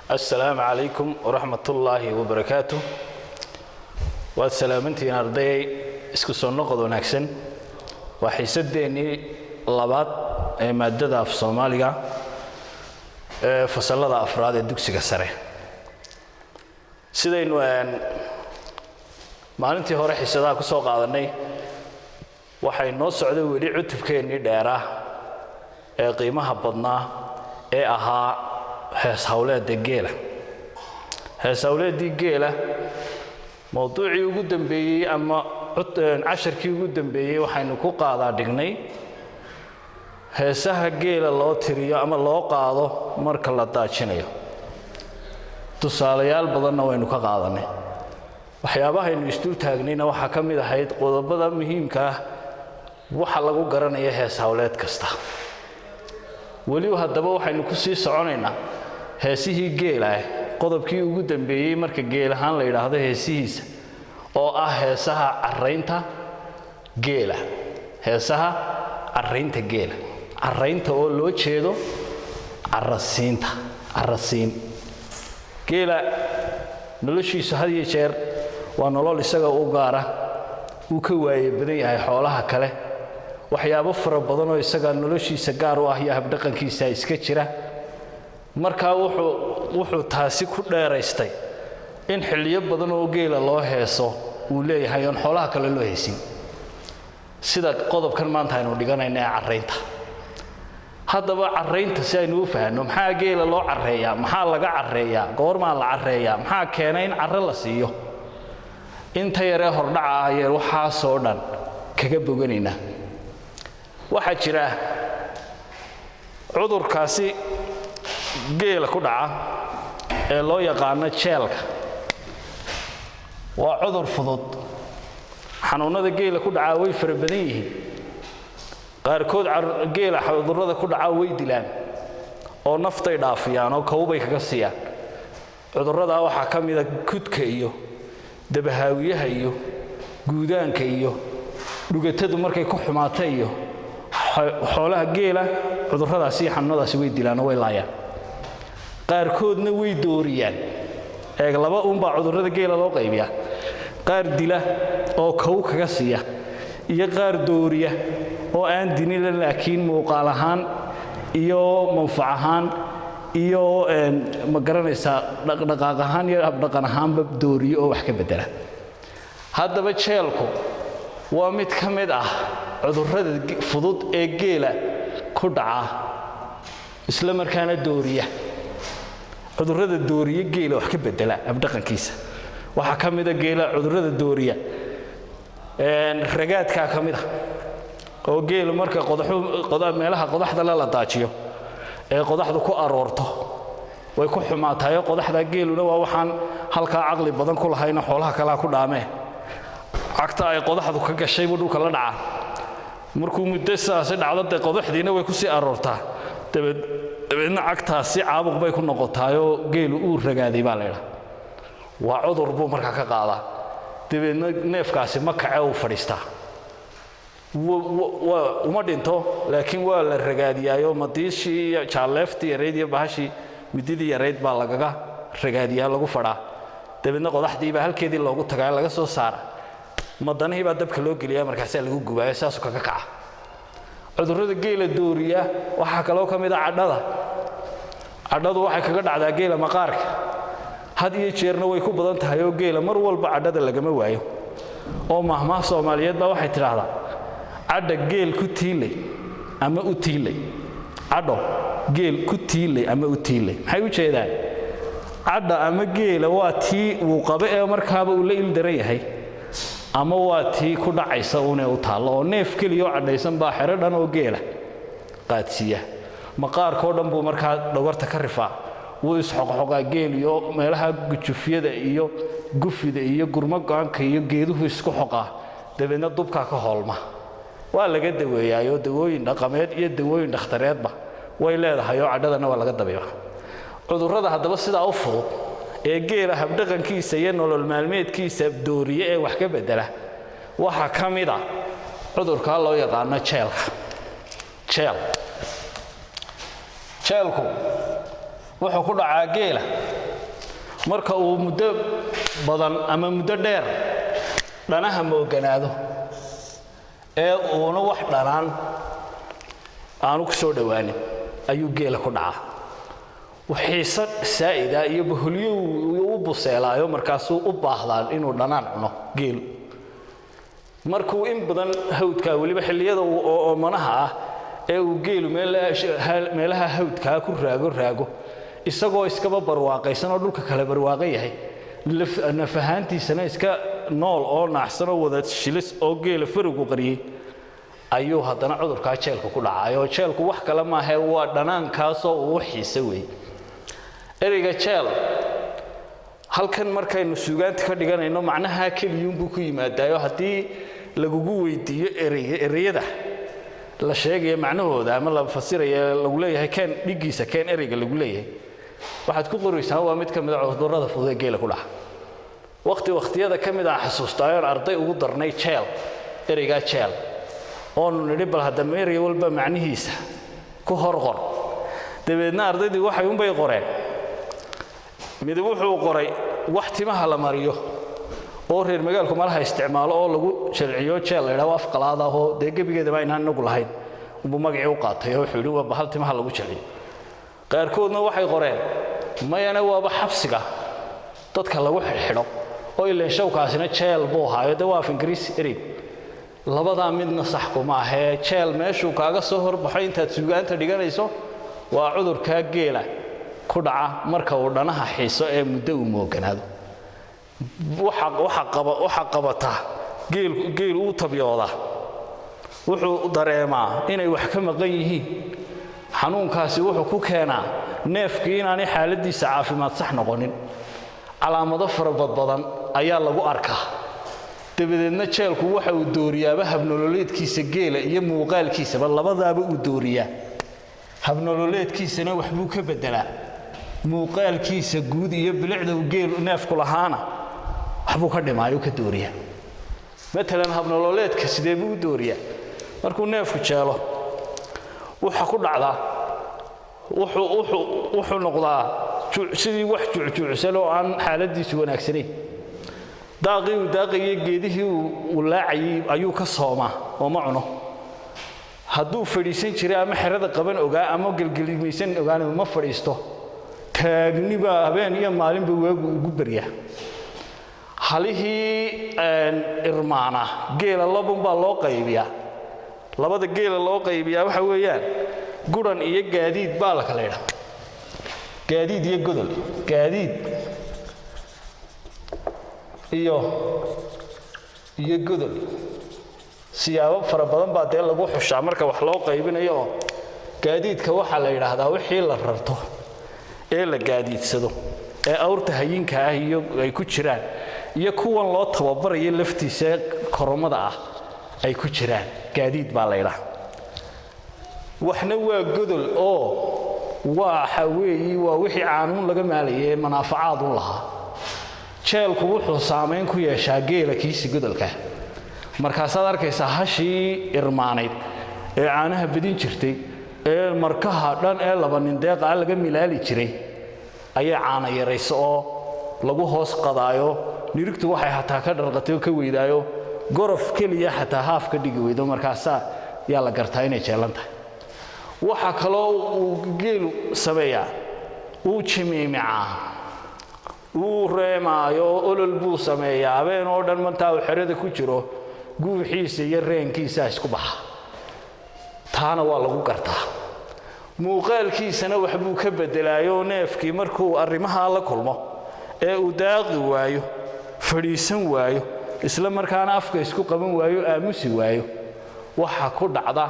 Assalaamu calaykum waraxmatullaahi wabarakaatu. Waad salaamantihiin ardayay, isku soo noqod wanaagsan. Waa xiisadeennii labaad ee maadada af Soomaaliga ee fasallada afraad ee dugsiga sare. Sidaynu maalintii hore xiisadaha ku soo qaadannay, waxay noo socday weli cutubkeennii dheeraa ee qiimaha badnaa ee ahaa hees hawleedda geela. Hees hawleeddii geela mowduucii ugu dambeeyey ama casharkii ugu dambeeyey waxaynu ku qaadaa dhignay heesaha geela loo tiriyo ama loo qaado marka la daajinayo. Tusaalayaal badanna waynu ka qaadanay. Waxyaabahaynu isdul taagnayna waxaa ka mid ahayd qodobada muhiimka ah waxa lagu garanaya hees hawleed kasta. Weliba haddaba waxaynu ku sii soconaynaa heesihii geela ah, qodobkii ugu dambeeyey marka geel ahaan la yidhaahdo heesihiisa, oo ah heesaha carraynta geela. Heesaha carraynta geela, carraynta oo loo jeedo carrasiinta, carrasiin. Geela noloshiisu had iyo jeer waa nolol isaga u gaara, uu ka waaye badan yahay xoolaha kale. Waxyaabo fara badanoo isaga noloshiisa gaar u ah iyo habdhaqankiisa iska jira. Markaa wuxuu taasi ku dheeraystay in xilliyo badan oo geela loo heeso uu leeyahay oon xoolaha kale loo heesin, sida qodobkan maanta aynu dhiganayna ee carraynta. Haddaba carraynta si aynu u fahanno, maxaa geela loo carreeyaa, maxaa laga carreeyaa, goormaa la carreeyaa, maxaa keenay in carro la siiyo, inta yaree hordhaca ah ayee waxaasoo dhan kaga boganaynaa. Waxaa jira cudurkaasi geela ku dhaca ee loo yaqaano jeelka. Waa cudur fudud. Xanuunnada geela ku dhacaa way fara badan yihiin. Qaarkood geela cudurrada ku dhacaa way dilaan oo naftay dhaafiyaan oo kawbay kaga siiyaan. Cudurradaa waxaa ka mida kudka iyo dabahaawiyaha iyo guudaanka iyo dhugatadu markay ku xumaato iyo xoolaha geela. Cudurradaasi iyo xanuunadaasi way dilaan oo way laayaan, qaarkoodna way dooriyaan. Eeg, laba uunbaa cudurrada geela loo qaybiyaa: qaar dila oo kow kaga siiya iyo qaar dooriya oo aan dinila, laakiin muuqaal ahaan iyo manfac ahaan iyo ma garanaysaa dhaqdhaqaaq ahaan iyo habdhaqan ahaanba dooriyo oo wax ka beddela. Haddaba jeelku waa mid ka mid ah cudurrada fudud ee geela ku dhaca, isla markaana dooriya. Cudurrada dooriya geela wax ka beddela habdhaqankiisa waxaa ka mida geela cudurrada dooriya ragaadkaa ka mid a, oo geelu marka qodaxu meelaha qodaxda la daajiyo ee qodaxdu ku aroorto way ku xumaataayoo qodaxda geeluna waa waxaan halkaa caqli badan ku lahayna, xoolaha kalea ku dhaamee, cagta ay qodaxdu ka gashay buu dhulka la dhacaa. Markuu muddo sidaasi dhacdo, dee qodaxdiina way ku sii aroortaa, dabeedna cagtaasi caabuq bay ku noqotaayoo geelu uu ragaaday baa laydhaa. Waa cudur buu markaa ka qaadaa, dabeedna neefkaasi ma kace, uu fadhiistaa. Uma dhinto, laakiin waa la ragaadiyaayoo madiishii iyo jaalleeftii yarayd iyo bahashii mididii yarayd baa lagaga ragaadiyaa, lagu fadhaa. Dabeedna qodaxdii baa halkeedii loogu tagaa, laga soo saara, madanihii baa dabka loo geliyaa, markaasaa lagu gubaayo, saasuu kaga kaca. Cudurrada geela dooriya waxaa kaloo ka mid a cadhada. Cadhadu waxay kaga dhacdaa geela maqaarka, had iyo jeerna way ku badan tahay oo geela mar walba cadhada lagama waayo. Oo mahmaah Soomaaliyeed baa waxay tidhaahdaa: "Cadha geel ku tiilay ama u tiilay, cadho geel ku tiilay ama u tiilay." Maxay u jeedaan? Cadha ama geela waa tii uu qabo ee markaaba uu la ildaran yahay, ama waa tii ku dhacaysa uunee u taallo, oo neef keliya oo cadhaysan baa xero dhan oo geela qaadsiiya. Maqaarkoo dhan buu markaa dhogorta ka rifaa, wuu isxoqxoqaa geel iyo meelaha gujufyada iyo gufida iyo gurmo go-anka iyo geeduhu isku xoqaa, dabeedna dubkaa ka hoolma. Waa laga daweeyaayoo dawooyin dhaqameed iyo dawooyin dhakhtareedba way leedahay, oo cadhadana waa laga dabiiba. Cudurrada haddaba sidaa u fudud ee geela habdhaqankiisa iyo nolol maalmeedkiisa dooriye ee wax ka beddela waxaa ka mid a cudurkaa loo yaqaano jeelka. Jeel, jeelku Wuxuu ku dhacaa geela marka uu muddo badan ama muddo dheer dhanaha mooganaado ee uuna wax dhanaan aanu ku soo dhowaanin ayuu geela ku dhacaa. Xiiso saa'ida iyo baholyo u buseelaayo, markaasuu u baahdaa inuu dhanaan cuno geelu. Markuu in badan hawdkaa, weliba xilliyada oomanaha ah ee uu geelu meelaha hawdkaa ku raago raago, isagoo iskaba barwaaqaysan oo dhulka kale barwaaqo yahay, naf ahaantiisana iska nool oo naaxsan oo wada shilis oo geela farigu qariyey, ayuu haddana cudurkaa jeelka ku dhacay. Oo jeelku wax kale maahae, waa dhanaankaasoo uu xiise weeye. Ereyga jeel halkan markaynu suugaanta ka dhiganayno, macnaha keliyuunbuu ku yimaadaayo. Haddii lagugu weydiiyo ereyada la sheegaya macnahooda ama la fasiraya, lagu leeyahay keen dhiggiisa, keen ereyga lagu leeyahay, waxaad ku qoraysaa waa mid ka mid a cudurrada fudud ee geela ku dhaca. Waqti waqtiyada ka mid ah xasuustaayoon arday ugu darnay jeel, ereygaa jeel, oonu nidhi bal haddama erey walba macnihiisa ku hor qor. Dabeedna ardaydii waxay unbay qoreen. Mid wuxuu qoray wax timaha la mariyo oo reer magaalku malaha isticmaalo oo lagu sharciyo jeel la yidhaho, af qalaad ah oo dee gebigeedaba aynaan inagu lahayn unbuu magacii u qaatay, oo wuxuu yidhi waa bahal timaha lagu jilciyo. Qaarkoodna waxay qoreen mayana, waaba xabsiga dadka lagu xidhxidho, oo ileen shawkaasina jeel buu ahaayo, dee waa af Ingiriis ereygu. Labadaa midna sax kuma ahee. Jeel meeshuu kaaga soo horbaxo intaad suugaanta dhiganayso waa cudurkaa geela ku dhaca marka uu dhanaha xiiso ee muddo uu mooganaado. Waxa qabata geel, geel uu tabyooda, wuxuu dareemaa inay wax ka maqan yihiin. Xanuunkaasi wuxuu ku keenaa neefkii inaanay xaaladiisa caafimaad sax noqonin. Calaamado fara badbadan ayaa lagu arkaa. Dabadeedna jeelku waxa uu dooriyaaba habnololeedkiisa geela iyo muuqaalkiisaba, labadaaba uu dooriyaa. Habnololeedkiisana waxbuu ka beddelaa, muuqaalkiisa guud iyo bilicda uu geelu neefku lahaana waxbuu ka dhimaayo, ka dooriyaa. Matalan, habnololeedka sidee buu u dooriyaa? Markuu neefku jeelo, waxa ku dhacdaa wuxuu noqdaa sidii wax jucjuucsan oo aan xaaladiisu wanaagsanayn. Daaqii uu daaqayay, geedihii uu laacayay ayuu ka soomaa oo ma cuno. Hadduu fadhiisan jiray ama xerada qaban ogaa ama gelgelimaysan ogaana, ma fadhiisto. Taagni baa habeen iyo maalinba waagu ugu baryaa. Halihii irmaana, geela labun baa loo qaybiyaa. Labada geela loo qaybiyaa waxa weeyaan guran iyo gaadiid baa la kala idhaa, gaadiid iyo godol, gaadiid iyo godol. Siyaabo fara badan baa dee lagu xushaa marka wax loo qaybinayo. Oo gaadiidka waxaa la yidhaahdaa wixii la rarto ee la gaadiidsado ee awrta hayinka ah iyo ay ku jiraan, iyo kuwan loo tababarayo laftiisa koromada ah ay ku jiraan, gaadiid baa la yidhaha. Waxna waa godol, oo waxa weeyi waa wixii caanuun laga maalayay ee manaafacaad u lahaa. Jeelku wuxuu saamayn ku yeeshaa geela kiisi godolka. Markaasaad arkaysaa hashii irmaanayd ee caanaha badin jirtay ee markaha dhan ee laba nin deeqa laga milaali jiray ayaa caana yarayso oo lagu hoos qadaayo. Nirigtu waxay xataa ka dharqatay oo ka weydaayo, gorof keliya xataa haaf ka dhigi weydo. Markaasaa yaa la gartaa inay jeelan tahay. Waxaa kaloo uu geelu sameeyaa, wuu jimiimicaa, wuu reemaayo, olol buu sameeyaa habeen oo dhan. Mantaa uu xerada ku jiro, guuxiisa iyo reenkiisaa isku baxa, taana waa lagu gartaa. Muuqaalkiisana waxbuu ka beddelaayo. Neefkii markuu arrimahaa la kulmo ee uu daaqi waayo, fadhiisan waayo, isla markaana afka isku qaban waayo, aamusi waayo, waxa ku dhacda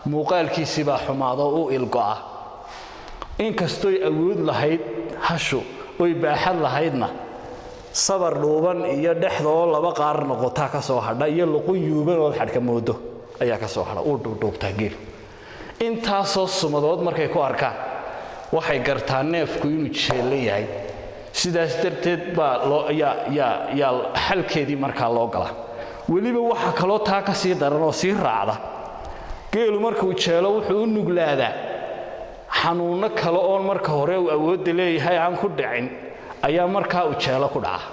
muuqaalkiisii baa xumaado, u ilgo'a. Inkastoy awood lahayd hashu oy baaxad lahaydna, sabar dhuuban iyo dhexdoo laba qaar noqotaa ka soo hadha, iyo luqun yuuban ood xadhka moodo ayaa ka soo hadha. Uu dhuudhuubtaa geelu. Intaasoo sumadood markay ku arkaan, waxay gartaa neefku inuu jeellan yahay. Sidaas darteed baa loo yaa yaa yaa xalkeedii markaa loo galaa. Weliba waxa kaloo taa ka sii daran oo sii raacda, geelu markuu jeelo wuxuu u nuglaadaa Xanuunno kale oon marka hore uu awoodda leeyahay aan ku dhicin ayaa markaa ujeelo ku dhaca,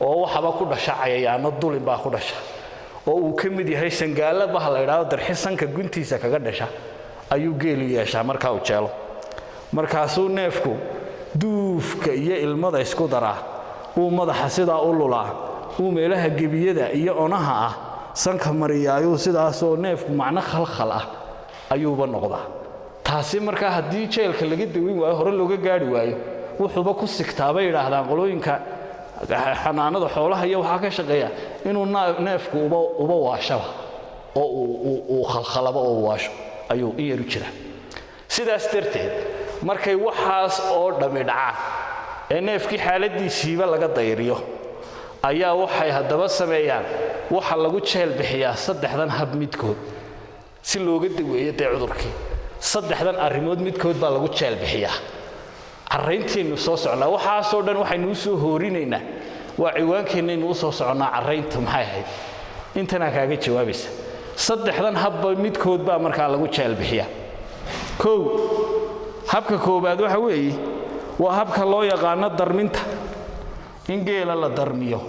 oo waxaba ku dhasha cayayaano dulin baa ku dhasha, oo uu ka mid yahay sangaalla baha la idhaahdo, darxi sanka guntiisa kaga dhasha ayuu geelu yeeshaa markaa ujeelo. Markaasuu neefku duufka iyo ilmada isku daraa, uu madaxa sidaa u lulaa, uu meelaha gebiyada iyo onaha ah sanka mariyaayuu, sidaasoo neefku macno khalkhal ah ayuuba noqdaa. Taasi markaa haddii jeelka laga daweyn waayo, hore looga gaari waayo, wuxuuba ku sigtaa bay yidhaahdaan qolooyinka xanaanada xoolaha iyo waxaa ka shaqeeya inuu neefku uba waashaba oo uu khalkhalaba oo waasho ayuu in yaru jira. Sidaas darteed markay waxaas oo dhammi dhacaan ee neefkii xaaladiisiiba laga dayriyo, ayaa waxay haddaba sameeyaan, waxa lagu jeel bixiyaa saddexdan hab midkood si looga daweeyo dee cudurkii. Saddexdan arrimood midkood baa lagu jeel bixiyaa. Carrayntaynu soo socnaa, waxaasoo dhan waxaynu u soo hoorinaynaa waa ciwaankeenaynu u soo soconnaa. Carrayntu maxay ahayd? Intanaa kaaga jawaabaysa. Saddexdan habba midkood baa markaa lagu jeel bixiyaa. Kow, habka koowaad waxa weeye waa habka loo yaqaano darminta, in geela la darmiyo.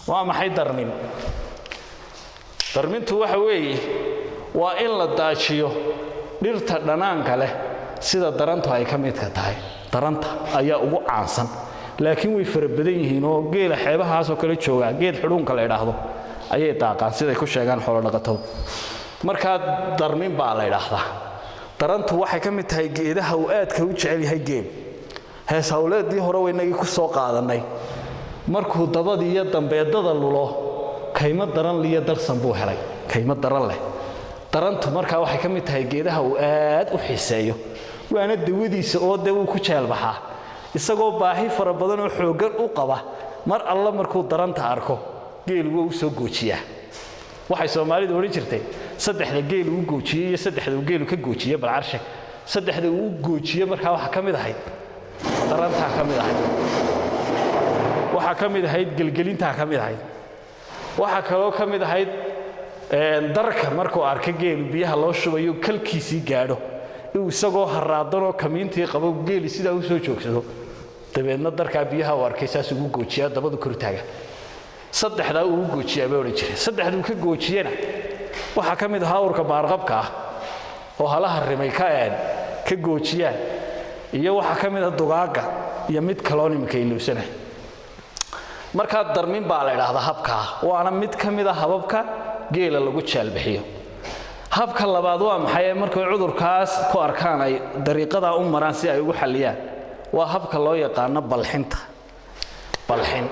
Waa maxay darmin? Darmintu waxa weeye waa in la daajiyo dhirta dhanaanka leh, sida darantu ay ka midka tahay. Daranta ayaa ugu caansan, laakiin way fara badan yihiin, oo geela xeebahaasoo kale joogaa geed xidhuunka la idhaahdo ayay daaqaan, siday ku sheegaan xoolodhaqatadu. Markaa darmin baa la idhaahdaa. Darantu waxay ka mid tahay geedaha uu aadka u jecel yahay geel. Hees hawleedii hore waynagii ku soo qaadannay, markuu dabadii iyo dambeedada lulo, kaymo daran liyo darsan buu helay, kaymo daran leh. Darantu markaa waxay ka mid tahay geedaha uu aad u xiiseeyo, waana dawadiisa, oo dee wuu ku jeelbaxaa isagoo baahi fara badan oo xooggan u qaba. Mar alla markuu daranta arko, geelu waa u soo goojiyaa. Waxay Soomaalidu odhan jirtay saddexda geelu u goojiyey iyo saddexda uu geelu ka goojiye. Balcarshe saddexda uu u goojiye markaa waxaa ka mid ahayd darantaa ka mid ahayd, waxaa ka mid ahayd gelgelintaa ka mid ahayd, waxaa kaloo ka mid ahayd darka. Markuu arka geelu biyaha loo shubayo, kalkiisii gaadho, inuu isagoo haraadanoo kamiintii qabo geeli sidaa u soo joogsado, dabeedna darkaa biyaha uu arkay saas ugu goojiyaa, dabadu kor taaga. Saddexdaa uu u goojiyaa bay odhan jiray. Saddexduu ka goojiyena waxaa ka mid ahaa awrka baarqabka ah oo halaha rimay ka goojiyaan, iyo waxaa ka mid ah dugaagga, iyo mid kaloon iminka ilowsana. Markaa darmin baa la idhaahdaa habkaa, waana mid ka mid a hababka geela lagu jeelbixiyo. Habka labaad waa maxay ee markay cudurkaas ku arkaan ay dariiqadaa u maraan si ay ugu xalliyaan? Waa habka loo yaqaano balxinta. Balxin,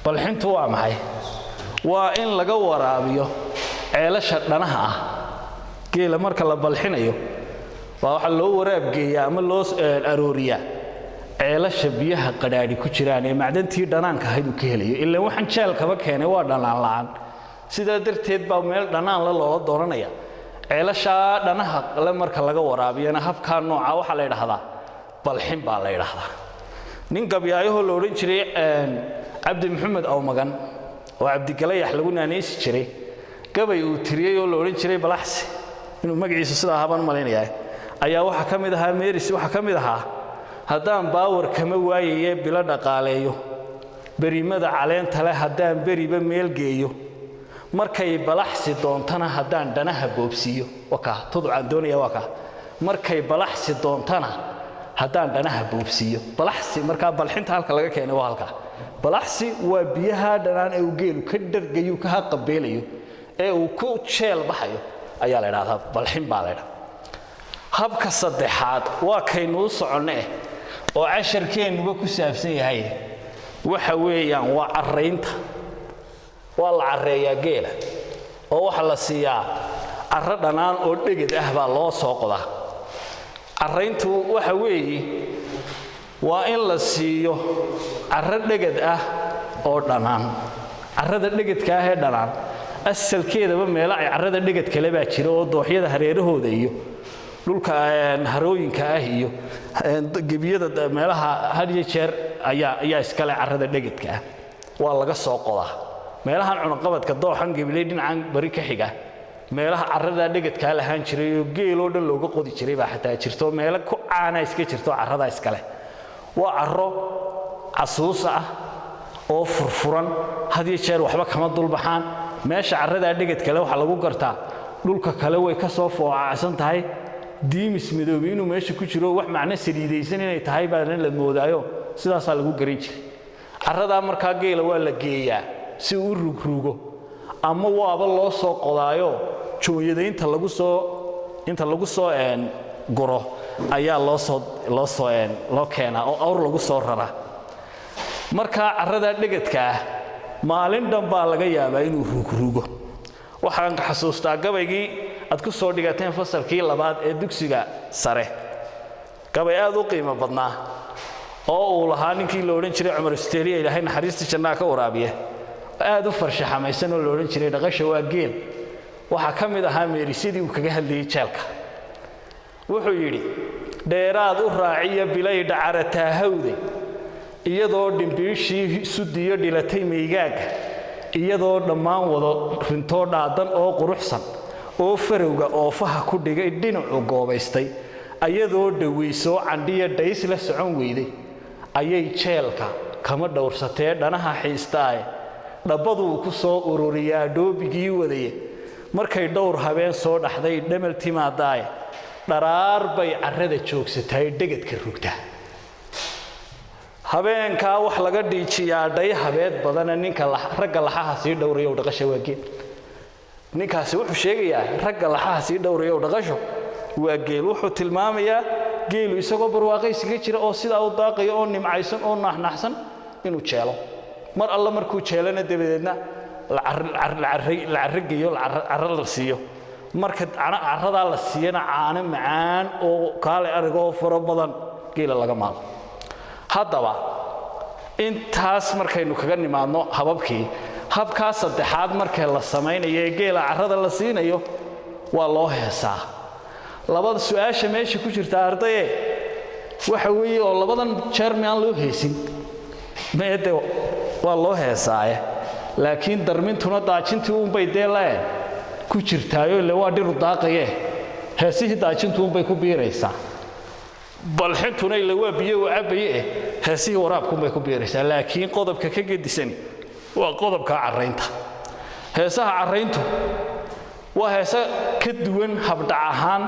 balxintu waa maxay? Waa in laga waraabiyo ceelasha dhanaha ah geela. Marka la balxinayo waa waxaa loo waraabgeeyaa ama loo arooriyaa ceelasha biyaha qadhaadhi ku jiraan ee macdantii dhanaanka ahayd uu ka helayo. Ilaan waxaan jeelkaba keenay waa dhanaan la'aan, sidaa darteed baa meel dhanaan la loola doonanaya. Ceelashaa dhanaha le marka laga waraabiyana, habkaa nooca waxaa la yidhaahdaa balxin baa la yidhaahdaa. Nin gabyaayahoo la odhan jiray Cabdi Maxamed Awmagan, oo Cabdigalayax lagu naanaysi jiray, gabay uu tiriyey oo la odhan jiray Balaxsi, inuu magaciisu sidaa ahaa baan u malaynayaa, ayaa waxaa ka mid ahaa meris, waxaa ka mid ahaa: haddaan baawar kama waayaye bilo dhaqaaleeyo, berimada caleenta leh haddaan beriba meel geeyo, markay balaxsi doontana haddaan dhanaha boobsiiyo. Waa kaa tuducaan doonaya, waa kaa markay balaxsi doontana haddaan dhanaha boobsiiyo. Balaxsi markaa balxinta halka laga keenay waa halkaa. Balaxsi waa biyaha dhanaan ee uu geelu ka dhargayo, ka haqabeelayo, ee uu ku jeel baxayo ayaa la idhahdaa balxin baa la idhahdaa. Habka saddexaad waa kaynu u soconne oo casharkeennuba ku saabsan yahay, waxa weeyaan waa carraynta. Waa la carreeyaa geela, oo waxaa la siiyaa carro dhanaan oo dheged ah baa loo soo qodaa. Carrayntu waxa weeye waa in la siiyo carro dheged ah oo dhanaan. Carrada dhegedka ah ee dhanaan asalkeedaba meelo ay carrada dheged kale baa jira, oo dooxyada hareerahooda iyo dhulka harooyinka ah iyo gebiyada meelaha had iyo jeer ayaa iskale carrada dhegedka ah. Waa laga soo qodaa meelahan cunaqabadka, dooxan Gebiley dhinacan bari ka xiga. Meelaha carradaa dhegadkaa lahaan jiray oo geeloo dhan looga qodi jiray baa xataa jirto, meelo ku caana iska jirto carradaa iskale. Waa carro casuusa ah oo furfuran, had iyo jeer waxba kama dulbaxaan. Meesha carradaa dhegad kale waxaa lagu gartaa dhulka kale way ka soo foocacsan tahay, diimis madoobi inuu meesha ku jiro, wax macno saliidaysan inay tahay baana la moodaayo, sidaasaa lagu garan jiray. Carradaa markaa geela waa la geeyaa si uu u rugrugo, ama waaba loo soo qodaayo joonyada inta lagu soo guro ayaa loo soo loo keenaa oo awr lagu soo raraa. Markaa carradaa dhegadka ah maalin dhan baa laga yaabaa inuu rugrugo. Waxaan xasuustaa gabaygii aad ku soo dhigateen fasalkii labaad ee dugsiga sare, gabay aad u qiimo badnaa oo uu lahaa ninkii la odhan jiray Cumar Usteeliya, Ilaahay naxariista jannaa ka waraabiye, aad u farshaxamaysan oo la odhan jiray "Dhaqasha waa geel". Waxaa ka mid ahaa meerisyadii uu kaga hadlayey jeelka. Wuxuu yidhi: "Dheeraad u raaciya bilay dhacarataa hawde, iyadoo dhimbiishii sudiyo dhilatay meygaaga, iyadoo dhammaan wado rintoo dhaadan oo quruxsan, oo farowga oofaha ku dhigay dhinacu goobaystay, ayadoo dhowaysoo candhiya dhays la socon weyday, ayay jeelka kama dhowrsatee dhanaha xiistaaye, dhabbaduu ku soo ururiyaa dhoobigii wadaye. Markay dhowr habeen soo dhaxday dhamal timaadaaye, dharaar bay carrada joogsataay dhegadka rugtaa. Habeenkaa wax laga dhiijiyaa dhay habeed badana, ninka ragga laxaha sii dhowrayow, dhaqasha waa geel." Ninkaasi wuxuu sheegayaa ragga laxaha sii dhowrayow, dhaqasho waa geel. Wuxuu tilmaamayaa geelu isagoo barwaaqaysiga jira oo sidaa u daaqayo oo nimcaysan oo naaxnaaxsan inuu jeelo. Mar alla markuu jeelana dabadeedna la carrageeyo, carro la siiyo. Marka carradaa la siiyana caano macaan oo kaale arigoo faro badan geela laga maalo. Haddaba intaas markaynu kaga nimaadno hababkii, habkaa saddexaad marka la samaynayo ee geela carrada la siinayo waa loo heesaa. Labada su-aasha meesha ku jirta, ardaye, waxa weeye oo labadan jeer miyaan loo heesin? Mee, de waa loo heesaaye, laakiin darmintuna daajintii uunbay dee lee ku jirtaayo, ile waa dhiru daaqaye, heesihii daajintu uunbay ku biiraysaa. Balxintuna ile waa biyo uu cabbaye eh, heesihii waraabkuunbay ku biiraysaa. Laakiin qodobka ka gedisani waa qodobka carraynta. Heesaha carrayntu waa heese ka duwan habdhac ahaan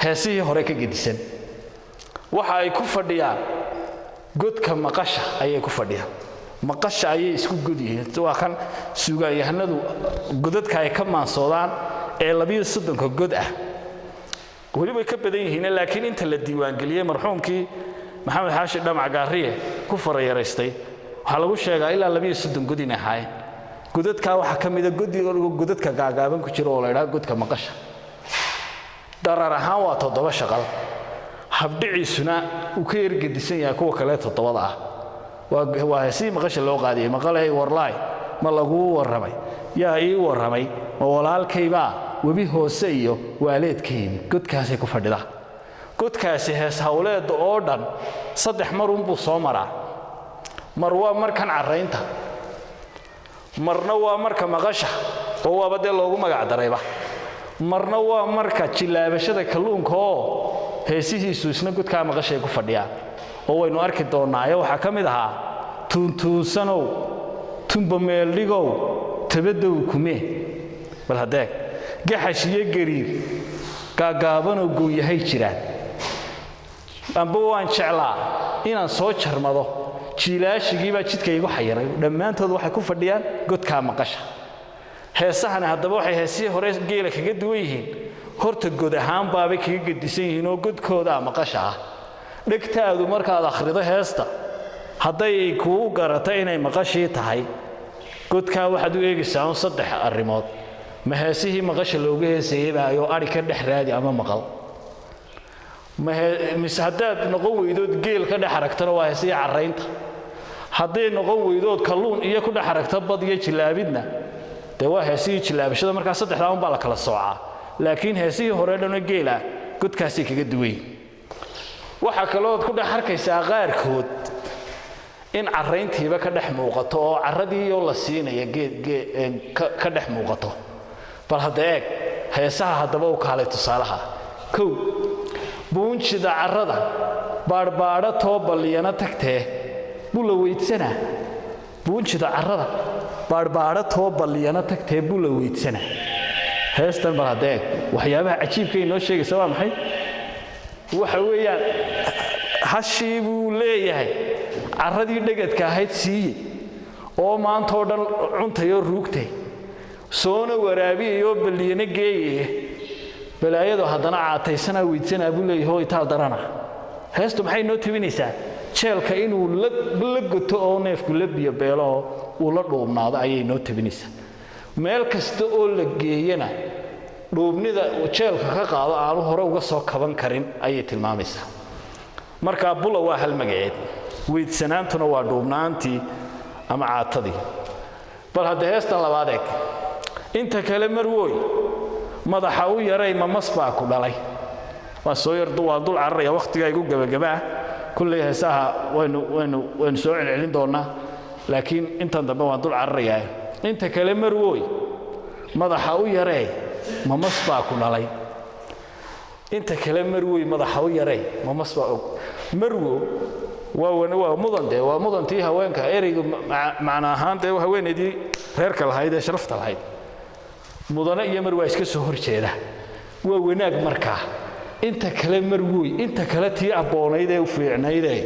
heesihii hore ka gedisan. Waxa ay ku fadhiyaan godka maqasha ayay ku fadhiyaan, maqasha ayay isku god yihiin. Waa kan suugaanyahanadu godadka ay ka maansoodaan ee 32-ka god ah, weli way ka badan yihiin, laakiin inta la diiwaangeliyey marxuumkii Maxamed Xaashi Dhamac Gaariye ku farayaraystay waxaa lagu sheegaa ilaa 32 god inay ahaayeen. Godadkaa waxaa ka mida godadka gaagaaban ku jira oo la idhaha godka maqasha. Darar ahaan waa toddoba shaqal, habdhiciisuna uu ka yargedisan yahay kuwa kale toddobada ah. Waa heesihii maqasha loo qaadiyey: "Maqalay warlaay, ma laguu warramay? Yaa ii warramay? Ma walaalkaybaa webi hoose iyo waaleedka yimid?" Godkaasay ku fadhidaa. Godkaasi hees hawleedda oo dhan saddex marunbuu soo maraa. Mar waa markan carraynta, marna waa marka maqasha oo waaba dee loogu magac darayba, marna waa marka jillaabashada kalluunka oo heesihiisu isna godkaa maqashay ku fadhiyaan oo waynu arki doonnaaye. Waxaa ka mid ahaa: "Tuuntuunsanow, tumba meeldhigow, tabadow kumee, bal hadeeg gaxash iyo gariir gaagaabanoo goonyahay jiraan, amba waan jeclaa inaan soo jarmado, jiilaashigii baa jidka igu xayiray." Dhammaantood waxay ku fadhiyaan godkaa maqasha. Heesahani haddaba waxay heesihii hore geela kaga duwan yihiin, horta god ahaan baabay kaga gedisan yihiin oo godkoodaa maqasha ah. Dhegtaadu markaad akhrido heesta hadday kuu garato inay maqashii tahay, godkaa waxaad u eegaysaa un saddex arrimood: ma heesihii maqasha looga heesayey baayoo adhi ka dhex raadi ama maqal, mise haddaad noqon weydood geel ka dhex aragtana waa heesihii carraynta, hadday noqon weydood kalluun iyo ku dhex aragto bad iyo jillaabidna dee waa heesihii jillaabashada. Markaa saddexdaa unbaa la kala soocaa, laakiin heesihii hore dhanoo geela godkaasay kaga duwan. Waxaa kalood ku dhex arkaysaa qaarkood in carrayntiiba ka dhex muuqato oo carradiioo la siinaya geed ka dhex muuqato. Bal hadda eeg. Heesaha haddaba u kaalay tusaalaha kow: buunjida carrada baadhbaadho too balliyana tagtee bula weydsanaa. Buunjida carrada baadhbaadho too balliyana tagtee bula weydsanaa. Heestan bal haddee waxyaabaha cajiibka inoo sheegaysa waa maxay? Waxa weeyaan hashii buu leeyahay carradii dhegadka ahayd siiye oo maantoo dhan cuntayoo ruugtay, soona waraabiyayoo balliyana geeyaye, balaayadu haddana caataysanaa, weydsanaa buu leeyahay oo itaal darana. Heestu maxay noo tabinaysaa? Jeelka inuu la goto oo neefku la biyo beelo oo uu la dhuubnaado ayay noo tabinaysaa. Meel kasta oo la geeyana dhuubnida uu jeelka ka qaado aanu hore uga soo kaban karin ayay tilmaamaysaa. Markaa bula waa hal magaceed, weydsanaantuna waa dhuubnaantii ama caatadii. Bal hadda heestan labaad eeg: inta kale marwooy madaxa u yaray, mamas baa ku dhalay. Waa soo yar, waa dul cararaya, wakhtigaa igu gebagabaa. Kulley heesaha waynu soo celcelin doonnaa, laakiin intan dambe waan dul cararayaa. Inta kale marwooy madaxa u yaree, mamas baa ku dhalay. Inta kale marwooy madaxa u yaree, mamas baa og. Marwo waa mudan, dee waa mudantii haweenka. Ereygu macna ahaan dee haweenaydii reerka lahayd ee sharafta lahayd. Mudane iyo mar waa iska soo horjeeda, waa wanaag. Markaa inta kale marwooy, inta kale tii abboonayd ee u fiicnaydee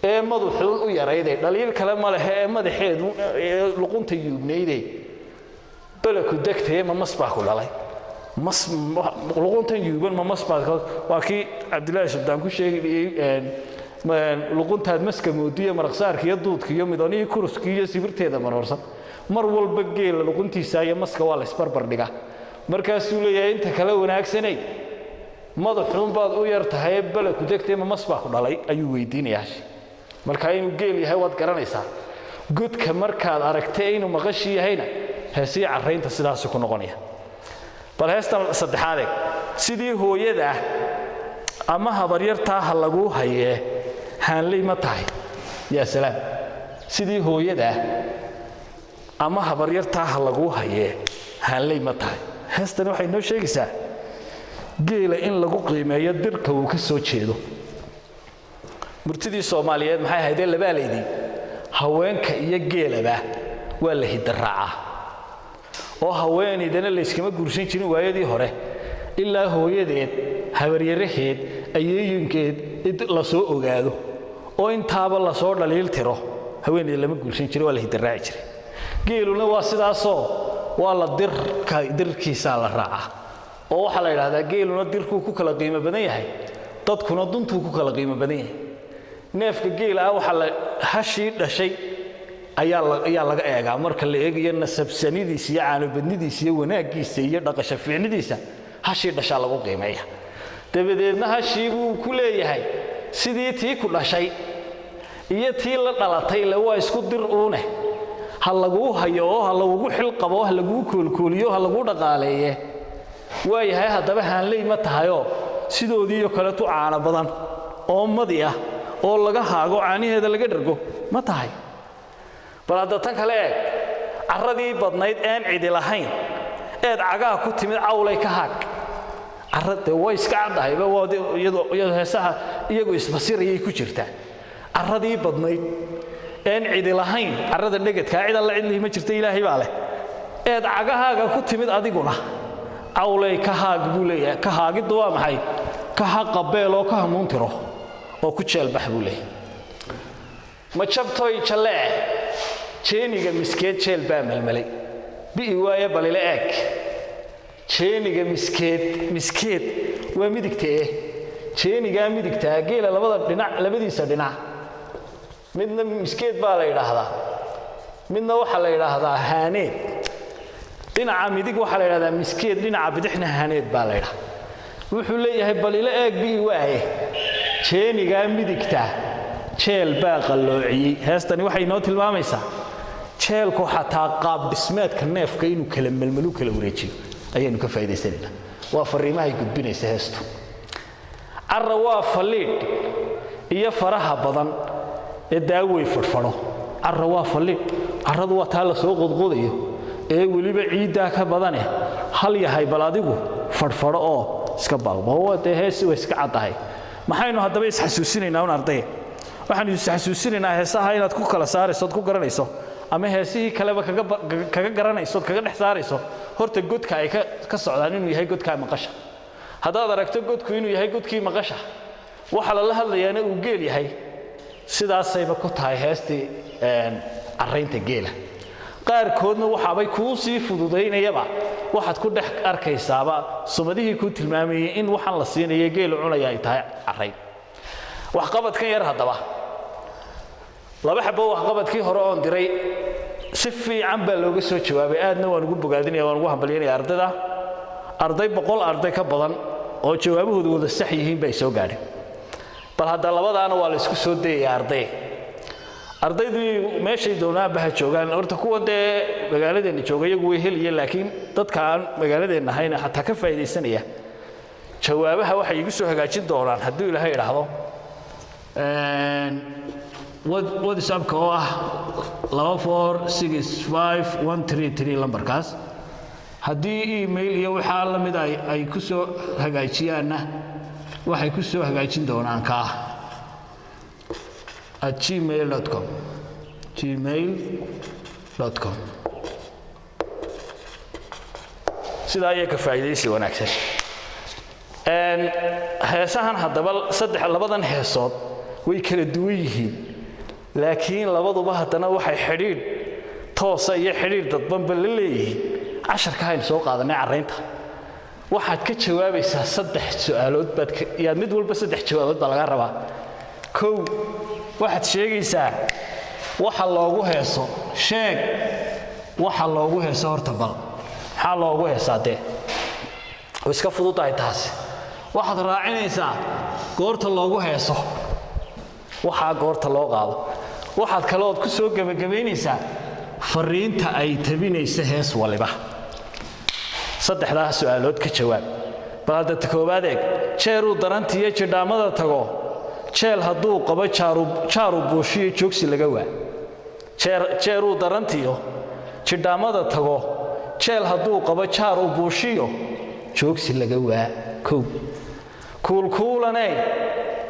ee madaxuun u yaraydee, dhaliil kale ma lehe, ee madaxeedu ee luqunta yuubnaydee, beleku degtaye, ma mas baa ku dhalay? Mas luquntan yuuban ma mas baa? Waa kii Cabdillaahi Subdaan ku sheegayay luquntaad maska moodiyo, maraqsaarka iyo duudka iyo midanihii kuruskii iyo sibirteeda maroorsan. Mar walba geela luquntiisa iyo maska waa la isbarbar dhigaa. Markaasuu leeyahay inta kale wanaagsanay, madaxuun baad u yar tahay, beleku degtay, ma mas baa ku dhalay ayuu weydiinayaa. Marka inuu geel yahay waad garanaysaa godka markaad aragtay, inuu maqashii yahayna heesii carraynta sidaasu ku noqonaya. Bal heestan saddexaad eeg: sidii hooyada ama habaryartaa ha laguu hayee, haanley ma tahay. Yaa salaam! Sidii hooyada ama habaryartaa ha laguu hayee, haanley ma tahay. Heestani waxay noo sheegaysaa geela in lagu qiimeeyo dirka uu ka soo jeedo. Murtidii Soomaaliyeed maxay ahaydee labaalaydii? Haweenka iyo geelaba waa la hidaraacaa, oo haweenaydana layskama guursan jirin waayadii hore ilaa hooyadeed, habaryaraheed, ayeeyinkeed la soo ogaado oo intaaba lasoo dhaliil tiro. Haweenayda lama guursan jirin, waa la hidaraaci jiray. Geeluna waa sidaasoo waa la dirka, dirkiisaa la raacaa, oo waxaa la yidhahdaa geeluna dirkuu ku kala qiimo badan yahay, dadkuna duntuu ku kala qiimo badan yahay. Neefka geela ah waxaa la hashii dhashay ayaa laga eegaa marka la eegayo nasabsanidiisa iyo caanobadnidiisa iyo wanaaggiisa iyo dhaqasho fiicnidiisa. Hashii dhashaa lagu qiimeeya. Dabadeedna hashii buu ku leeyahay sidii tii ku dhashay iyo tii la dhalatay le waa isku dir uune, ha laguu hayo oo ha lagugu xil qabo, ha laguu koolkooliyo, ha laguu dhaqaaleeye. Waayahay, haddaba haanley ma tahayoo sidoodiiyo kaletu caano badan oo madi ah oo laga haago, caanaheeda laga dhargo ma tahay? Bal hadda tan kale eeg: carradii badnayd een cidi lahayn eed cagaha ku timid, cawlay ka haag. Carra dee way iska caddahayba, iyadoo heesaha iyagu isbasirayay ku jirtaa. Carradii badnayd een cidi lahayn, carrada dhegadkaa cid alla cidlihi ma jirta, Ilaahay baa leh, eed cagahaaga ku timid adiguna, cawlay ka haag buu leeyahay. Ka haagiddu waa maxay? Ka haqabeel oo ka hamuuntiro oo ku jeelbax buu leeyahay. Ma jabtoy jallee jeeniga miskeed, jeel baa melmelay bi'i waaye. Balile eeg jeeniga miskeed. Miskeed waa midigta eh, jeenigaa midigtaa geela labada dhinac, labadiisa dhinac midna miskeed baa la yidhaahdaa, midna waxaa la yidhaahdaa haaneed. Dhinaca midig waxaa la yidhahdaa miskeed, dhinaca bidixna haaneed baa la yidhahdaa. Wuxuu leeyahay bal ila eeg bi'i waaye jeenigaa midigta jeel baa qalloociyey. Heestani waxay inoo tilmaamaysaa jeelku xataa qaab dhismeedka neefka inuu kala melmelu, kala wareejiyo ayaynu ka faa'idaysanaynaa. Waa fariimahay gudbinaysa heestu. Carra waa faliidh iyo faraha badan ee daawey fadhfadho. Carra waa faliidh, carradu waa taa la soo qodqodayo ee weliba ciiddaa ka badane Hal yahay bal adigu fadhfadho oo iska baaqbo. Dee heesi way iska caddahay. Maxaynu haddaba isxasuusinaynaa un, ardaya? Waxaanu isxasuusinaynaa heesaha inaad ku kala saarayso ood ku garanayso, ama heesihii kaleba kaga garanayso ood kaga dhex saarayso, horta godka ay ka socdaan inuu yahay godkaa maqasha. Haddaad aragto godku inuu yahay godkii maqasha, waxa lala hadlayaana uu geel yahay, sidaasayba ku tahay heestii carraynta geela. Qaarkoodna waxaabay kuu sii fududaynayaba, waxaad ku dhex arkaysaaba sumadihii kuu tilmaamayay in waxaan la siinaya geelu cunaya ay tahay carrayn. Waxqabadkan yar haddaba, laba xabo waxqabadkii hore oon diray si fiican baa looga soo jawaabay. Aadna waan ugu bogaadinaya, waan ugu hambalyanaya ardayda. Arday 100 arday ka badan oo jawaabahoodu wada sax yihiin bay soo gaadheen. Bal hadda labadaana waa la isku soo dayayaa. Ardaydu meeshay doonaanba ha joogaan. Horta kuwa dee magaaladeenna jooga iyagu way helayeen, laakiin dadka aan magaaladeenna ahayna xataa ka faa'iidaysanaya jawaabaha waxay igu soo hagaajin doonaan, hadduu Ilaahay idhaahdo, WhatsAppka oo ah 2465133 lambarkaas. Haddii email iyo waxaa la mid ay ku soo hagaajiyaanna, waxay ku soo hagaajin doonaan kaa @gmail.com, gmail.com. Sidaa ayaa ka faa'iidaysi wanaagsan. Heesahan haddaba saddex, labadan heesood way kala duwan yihiin, laakiin labaduba haddana waxay xidhiidh toosa iyo xidhiidh dadbanba la leeyihiin casharka haynu soo qaadanay, carraynta. Waxaad ka jawaabaysaa saddex su'aalood baad yaad, mid walba saddex jawaabood baa laga rabaa. Kow, waxaad sheegaysaa waxa loogu heeso. Sheeg waxa loogu heeso horta. Bal maxaa loogu heesaa? Dee way iska fududahay taasi. Waxaad raacinaysaa goorta loogu heeso, waxaa goorta loo qaado. Waxaad kale ood ku soo gebagabaynaysaa fariinta ay tabinaysa hees waliba. Saddexdaa su'aalood ka jawaab. Bal hadda ta koowaad eeg. Jeeruu darantiiyo jidhaamada tago, jeel hadduu qabo jaaru buushiyo joogsi laga waa. Jeeruu darantiyo jidhaamada tago, jeel hadduu qabo jaar u buushiyo joogsi laga waa. Kow. Kuulkuulaney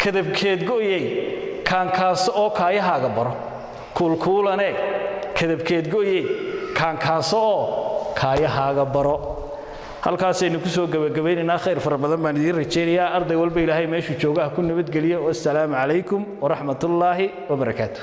kadabkeed go'yey kaankaaso oo kaayahaaga baro. Kuulkuulaney kadabkeed go'yey kaankaaso oo kaayahaaga baro. Halkaasaynu ku soo gebagabaynaynaa. Khayr fara badan baan idiin rajaynayaa. Arday walba Ilaahay meeshuu joogaha ku nabadgeliyo. Wassalaamu calaykum waraxmatullaahi wabarakaatu.